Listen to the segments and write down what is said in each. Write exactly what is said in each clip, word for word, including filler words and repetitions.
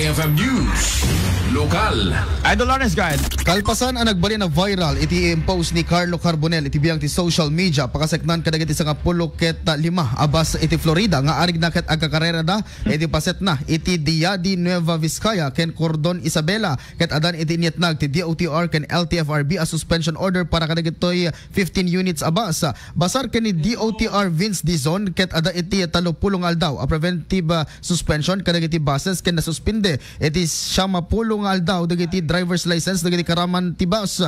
F M News. Lokal. Idol Lawrence, go ahead. Kalpasan a nagbalin a viral iti impost ni Carlo Carbonell iti biag ti social media, pakaseknan kadagiti sangapulo ket lima a bus iti Florida nga arigna ket agkakarerada iti pasetna iti Dia de Nueva Vizcaya ken Cordon Isabela, ket adan iti inyatnag ti D O T R ken L T F R B a suspension order para kadagitoy fifteen units a bus. Basar ken ni D O T R Vince Dizon, ket adda iti tallopulo nga aldaw a preventive, ah, suspension kadagiti buses ken nasuspende iti siamapulo nga aldaw dagiti driver's license dagiti karaman ti bus.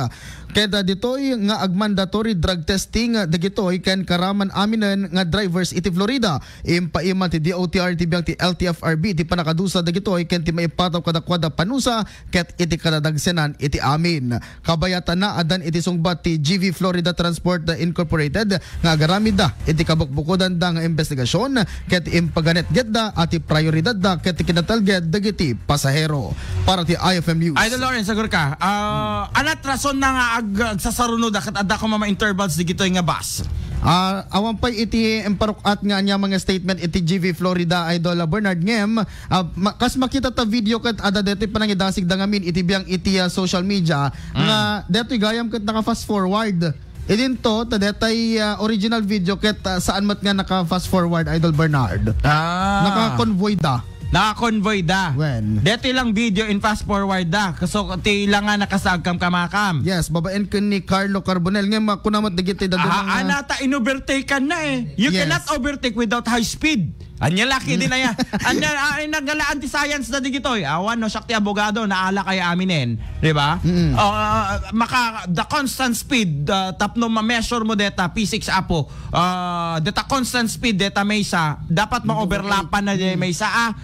Ket, ah, ditoy nga agmandatory drug testing, ah, dagitoy ken karaman aminen nga drivers iti Florida. Impaima ti D O T R iti biag ti L T F R B iti pannakadusa dagitoy ken ti maipataw kadakuada panusa ket iti kadadagsenan iti amin. Kabayatanna, addan iti sungbat ti G V Florida Transport Incorporated nga agaramidda iti kabukbukudanda nga investigasyon ket impaganetgetda a ti prioridadda ket ti kinatalged dagiti pasahero. Para ti I F M News. Idol Lawrence, agur ka. Ah, anat rason na nga ag-, agsasarunoda ket adda koma ma-intervals digitoy nga bus? Ah, awan pay iti imparuk-at nga ania nga statement iti G V Florida, Idol Bernard, ngem, ah, ma-, kas makita ta video ket adda detoy panangidasigda ngamin iti biag iti, ah, social media nga detoy gayam ket naka-fast forward. Idinto, ta detay, ah, original video ket, ah, saan met nga naka-fast forward, Idol Bernard. Ah. Naka-convoy da. Naka-convoy da. When? Detoy lang video in fast forward da. So, ti lang nga nakasaag kamkamakam. Yes, babaen ken ni Carlo Carbonell. Ngem, ah, kuna met dagiti dadduma nga ana ta in-overtaken na eh. You Yes. cannot overtake without high speed. Ania la ketdi aya. Ania, ah, ay, naggalaan ti science na digitoy. Awan, no, siak ti abogado, naala kay aminen. Di ba? Mm. Ah, maka, the constant speed, ah, tapno ma-measure mo deta, physics, apo. Ah, deta constant speed, deta maysa, dapat ma-overlapan na di maysa, ah.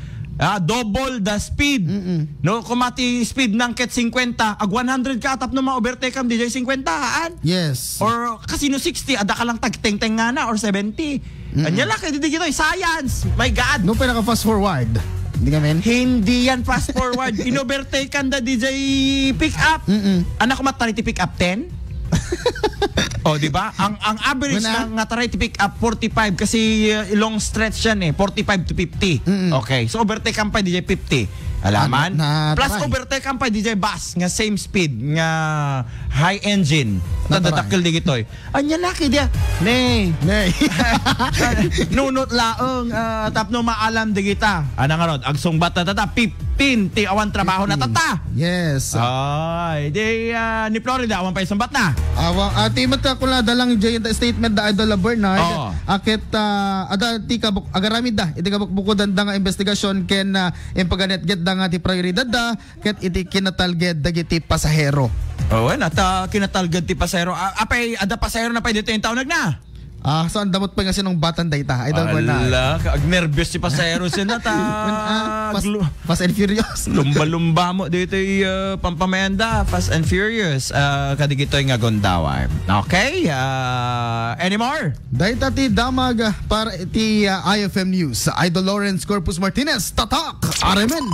Ah, double the speed. Mm-mm. No, koma ti speed na ket singkwenta, ag one hundred ka, tapno ma-overtake am, di jay singkwenta, haan? Yes. Or, kasino sixty, adda ka lang tagtengteng nga na, or seventy. Mm-mm. Ania la ketdi digitoy, science. My God. No, pwede ka fast forward. Hindi ka, men? Hindi yan fast forward. In-overtake kanda D J pick up. Mm-mm. Anak ko matari ti pick up ten. Oh, di ba? Ang, ang average Wala. na nga taray ti pick up forty-five kasi, uh, long stretch yan eh, forty-five to fifty. Mm-mm. Okay. So overtake ang pa D J fifty. Alaman? Na, na, Plus taray. overtake ang pa D J bus nga same speed nga high engine. Na, taray. Nadadakkel digitoy. Anya na, kaya dia. Nay. Nay. Nunot laeng, ah, tapno maalam digita. Ana nga rod, agsungbat na tata, fifteen, ti awan trabaho na tata. Yes. Ay, di, ah, ni Florida, awan pa isungbat na. Awa, ati met ka kula dalang jay statement da Idol Bernard. Oo. Akit, ah, ada ti kabuk-, agaramid da, iti kabukbukodan da nga investigasyon ken, ah, impaganetget da nga ti prioridad da, ket iti kinatalged dagiti pasahero. Oh, wen, at, ah, kinatalged ti pasahero. Ah, apay, ada pasahero na pay dito yung taunag na? Ah, saan damot pa nga sinungbatan dayta? Ay, daw na. Ala, ka-, agnerbyos ti pasahero sila ta. Wen, ah, fast, Glu-, Fast and Furious. Lumba-lumba mo dito yung, ah, pampamayanda. Fast and Furious. Ah, kadigitoy nga gondawan. Okay? Ah, anymore? Dayta ti damag, ah, para ti, ah, I F M News. Idol Lawrence Corpus Martinez, tatak! Aremen!